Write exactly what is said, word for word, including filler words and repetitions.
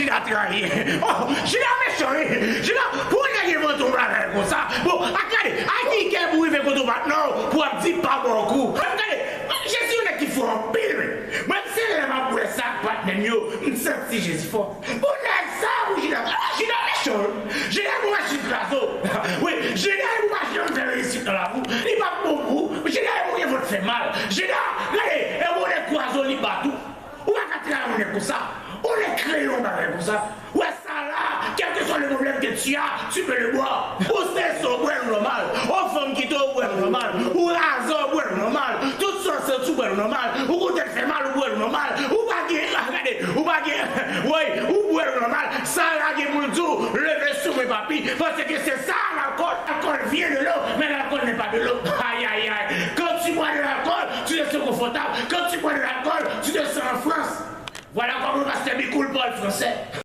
Jida trayi. Oh, Jida mechan, wi. Jida, pou yon nèg envante yon bagay konsa. Bon, ak gade, ak ki kè pou rive kote w patnè w, pou ap di pa bò kou. Gade, Jezi yon nèg ki fò anpil, wi. Mwen, se lè m ap bwè sa ak patnè m yo, m santi Jezi fò. Bon, nèg sa, pou Jida, ah, Jida mechan, wi. Jida pou machin krazo. Wi, Jida pou machin fè reyisit nan lakou. Li pa bon pou ou. Jida pou gen vant fè mal. Jida, gade, e bon nèg kwaze w, li bat ou. Ou pa ka trayi yon nèg konsa. Yon nèg kreye yon bagay konsa. Ou wè sa la, quel que soit le problème que tu as, tu peux le boire. Ou strese, ou bwè l nòmal. Yon fanm kite w, ou bwè l nòmal. Ou raze, ou bwè l nòmal. Tout sa w santi, ou bwè l nòmal. Ou kote l fè mal, ou bwè l nòmal. Ou pa gen, ah, gade, ou pa gen, woy, ou bwè l nòmal. Sa la gen pou l di w, leve sou mwen, papi. Paske se sa, l'alcool. L'alcool vient de l'eau, mais l'alcool n'est pas de l'eau. Aïe, aïe, aïe. Quand tu bois de l'alcool, tu te sens confortable. Quand tu bois de l'alcool, tu te sens en France. Voilà comment Pasteur Bicool parle français.